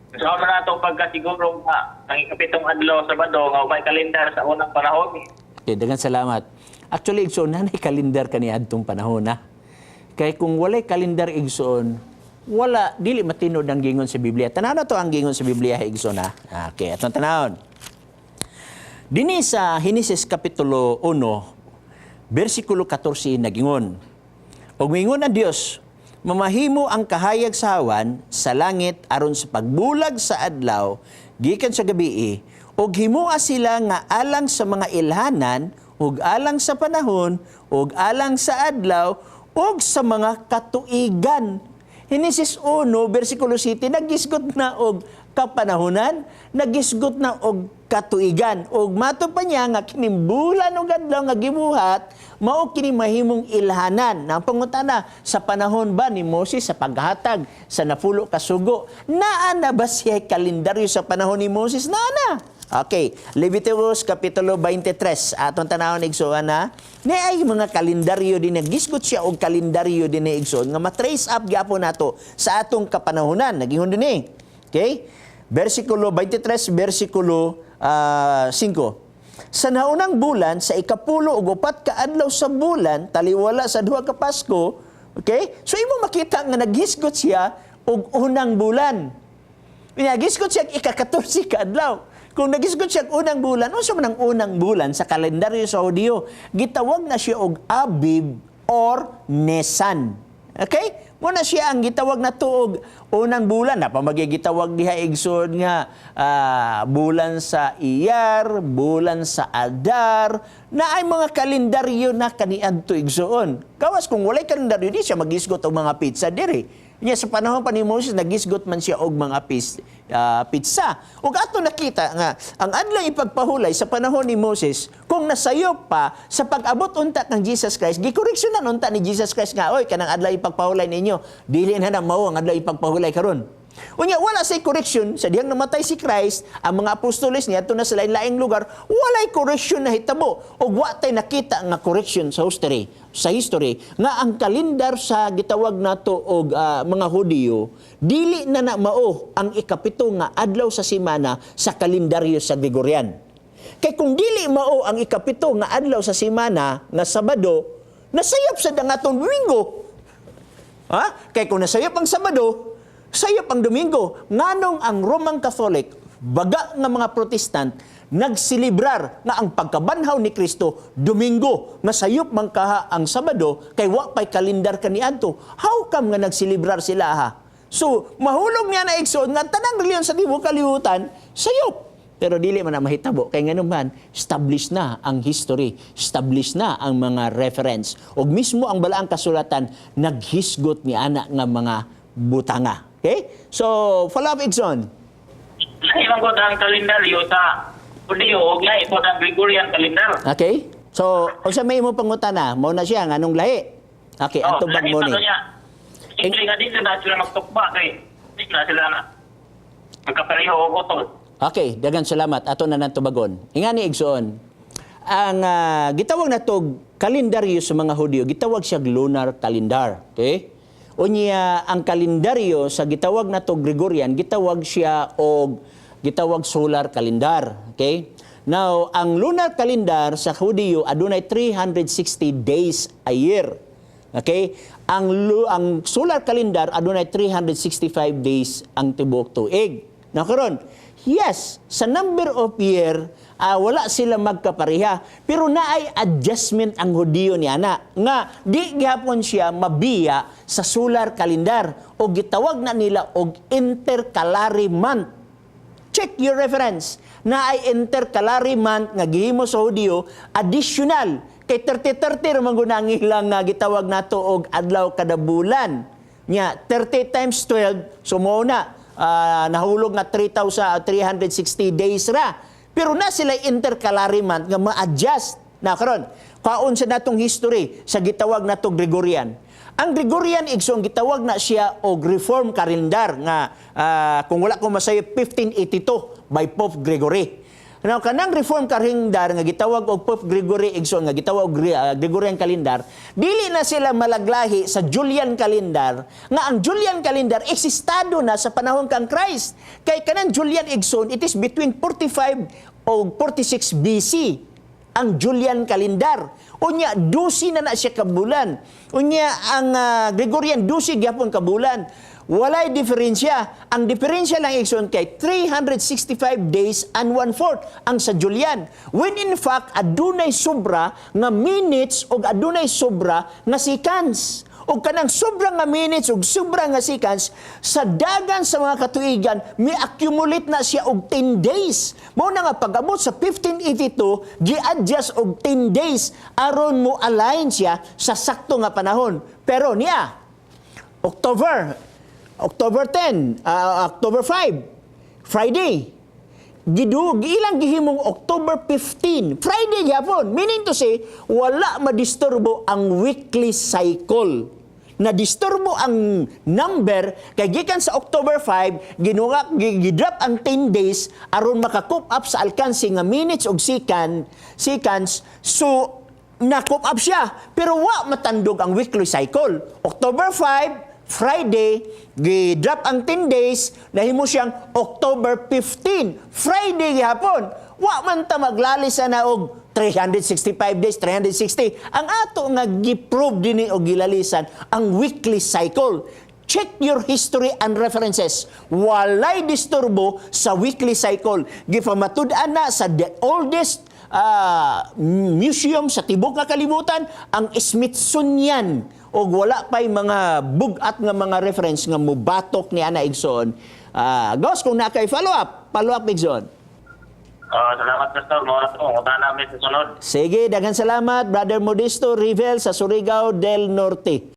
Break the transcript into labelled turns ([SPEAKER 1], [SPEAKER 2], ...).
[SPEAKER 1] So man nato pagkasiguro nga ang ikapitong adlaw, Sabado, nga may kalendar sa unang panahon.
[SPEAKER 2] Okay, daghang salamat. Actually, igsoon, nanay kalendar kaniadtong panahon na. Kay kung walay kalendar, igsoon, wala dili matinod ang gingon sa Biblia. Tanaw na to ang gingon sa Biblia, igsoon ha. Okay, atong tanawon. Dini sa Henesis kapitulo 1, versikulo 14 nagingon. Ug mingon ang Dios, "Mamahimo ang kahayag sa hawan sa langit aron sa pagbulag sa adlaw gikan sa gabii, ug himoa sila nga alang sa mga ilhanan ug alang sa panahon ug alang sa adlaw ug sa mga katuigan." Henesis 1 versikulo 7 nagisgot na og kapanahonan, nagisgot na og katuigan. Og mato pa niya nga kining bulan ug adlaw nga gibuhat mao kini mahimong ilhanan. Na ang pangutana, sa panahon ba ni Moses sa paghatag sa napulo ka sugo, naa na ba siya kalendaryo sa panahon ni Moses? Naa na. Okay, Leviticus kapitulo 23. Atong tanawon, igsoon na. Ni ay mga kalendaryo din, nagisgot siya og kalendaryo din ni, igsoon, nga ma-trace up gyapon nato sa atong kapanahonan. Nagingon din eh. Okay? Versikulo 23, versikulo 5. Sa naunang bulan, sa ika-14 ka adlaw sa bulan, taliwala sa 2 ka Pasko, okay? So imo makita nga naghisgot siya og unang bulan. Nagisgot siya ika-14 ka adlaw. Kung nagisgot siya og unang bulan, unsa man ang unang bulan sa kalendaryo sa Hudiyo? Gitawag na siya og Abib or Nisan. Okay? Muna siya ang gitawag na tuog unang bulan. Na pamagigitawag diha, igsoon, nga bulan sa Iyar, bulan sa Adar, na ay mga kalendaryo na kaniadto, igsoon. Gawas kung walay kalendaryo, di siya magisgot og mga petsa diri. Nya sa panahon pa ni Moses, nagisgot man siya og mga petsa. Ug ato nakita nga ang adlaw ipagpahulay sa panahon ni Moses, kung nasayop pa sa pag-abot unta kang Jesus Christ, gikoreksyonan unta ni Jesus Christ nga, "Oy, kanang adlaw ipagpahulay ninyo, dili na na mao ang adlaw ipagpahulay karon." Unya wala say correction sa dihang namatay si Christ, ang mga apostoles niya na sa lain-laing lugar, walay correction na hitabo. Ug wa tay nakita nga correction sa history nga ang kalendar sa gitawag nato og mga Hudiyo dili na na mao ang 7 nga adlaw sa semana sa kalendaryo sa Gregorian. Kay kung dili mao ang 7 nga adlaw sa semana nga Sabado, nasayop sa atong Domingo. Ha? Kay kung nasayop ang Sabado, sayop ang Domingo. Nganong ang Roman Catholic, baga nga mga Protestant, nagsilibrar nga ang pagkabanhaw ni Kristo Domingo, nga sayop man kaha ang Sabado kay wa pay kalendar kaniadto? How come nga nagsilibrar sila ha? So, mahulog niya na, igsoon, nga tanang reliyon sa tibuok kalibutan sayop. Pero dili man na mahitabo kay ngano man established na ang history, established na ang mga reference. Ug mismo ang balaang kasulatan naghisgot ni ana nga mga butanga. Okay? So, follow up, igsoon.
[SPEAKER 1] Lahi man gud ang kalendaryo sa Hudiyo ug lahi pod ang Gregorian calendar.
[SPEAKER 2] Okay? So, unsa may imo pangutana? Mao na siya nganong lahi. Okay,
[SPEAKER 1] Oh,
[SPEAKER 2] ato bag
[SPEAKER 1] lahi
[SPEAKER 2] mo
[SPEAKER 1] pa
[SPEAKER 2] ni.
[SPEAKER 1] to niya. Simple nga dito na sila magtukba kay di na sila na magkapareho og utol.
[SPEAKER 2] Okay, daghang salamat. Ato na nang tubagon. Ingani, igsoon. Ang gitawag na to kalendaryo sa mga Hudyo, gitawag siya lunar calendar. Okay? Unya ang kalendaryo sa gitawag na to Gregorian, gitawag siya og gitawag solar calendar. Okay? Now, ang lunar calendar sa Hudiyo adunay 360 days a year. Okay? Ang solar calendar adunay 365 days ang tibuok tuig. Now karon, yes, sa number of year wala sila magkapareha, pero naay adjustment ang Hudiyo niya na nga di gihapon siya mabiya sa solar calendar o gitawag na nila og intercalary month. Check your reference. Na ay intercalary month nga gihimo sa Hudiyo, additional kay 30-30 ra man gud ang ilang nga gitawag nato og adlaw kada bulan. Nya 30 times 12, so mo na nahulog nga 3,360 days ra. Pero na sila intercalary month nga ma-adjust. Na karon, kaon sa natong history sa gitawag nato Gregorian. Ang Gregorian, igsoon, gitawag na siya og reform calendar nga kung wala ko masayop, 1582 by Pope Gregory. Now, kanang reform calendar nga gitawag og Pope Gregory, igsoon, nga gitawag og Gregorian calendar, dili na sila malaglahi sa Julian calendar, nga ang Julian calendar eksistado na sa panahon kang Christ. Kay kanang Julian, igsoon, it is between 45 o 46 BC ang Julian calendar. Unya, 12 na na siya ka bulan. Unya, ang Gregorian, 12 gyapon ka bulan. Walay diferensya. Ang diferensya lang, igsoon, kay 365 days and one-fourth ang sa Julian. When in fact, adunay sobra nga minutes o adunay sobra nga seconds. O kanang sobra nga minutes ug sobra nga seconds sa dagan sa mga katuigan, mi accumulate na siya og 10 days. Mao na nga pag-abot sa 1582, gi-adjust og 10 days aron mo align siya sa sakto nga panahon. Pero niya, October 10, October 5, Friday, ilang gihimong October 15, Friday gyapon. Meaning to say, wala madisturbo ang weekly cycle. Na disturbo ang number kay gikan sa October 5, ginuha, gidrop ang 10 days aron maka-cope up sa alkanse nga minutes og seconds. So na cope up siya, pero wa matandog ang weekly cycle. October 5, Friday, gi-drop ang 10 days, nahimo siyang October 15, Friday gihapon. Wa man ta maglalisa na og 365 days, 360. Ang ato nga gi-prove dinhi og gilalisan ang weekly cycle. Check your history and references. Walay disturbo sa weekly cycle. Gipamatud-an na sa the oldest museum sa tibok nga kalibutan, ang Smithsonian, og wala pa'y mga bugat nga mga reference nga mubatok ni ana, igsoon. Gos, kung naa kay follow up, follow up, igsoon.
[SPEAKER 1] Salamat, Pastor. Mao na to. Unta namin sa sunod.
[SPEAKER 2] Sige, daghan salamat, Brother Modesto Rivel sa Surigao del Norte.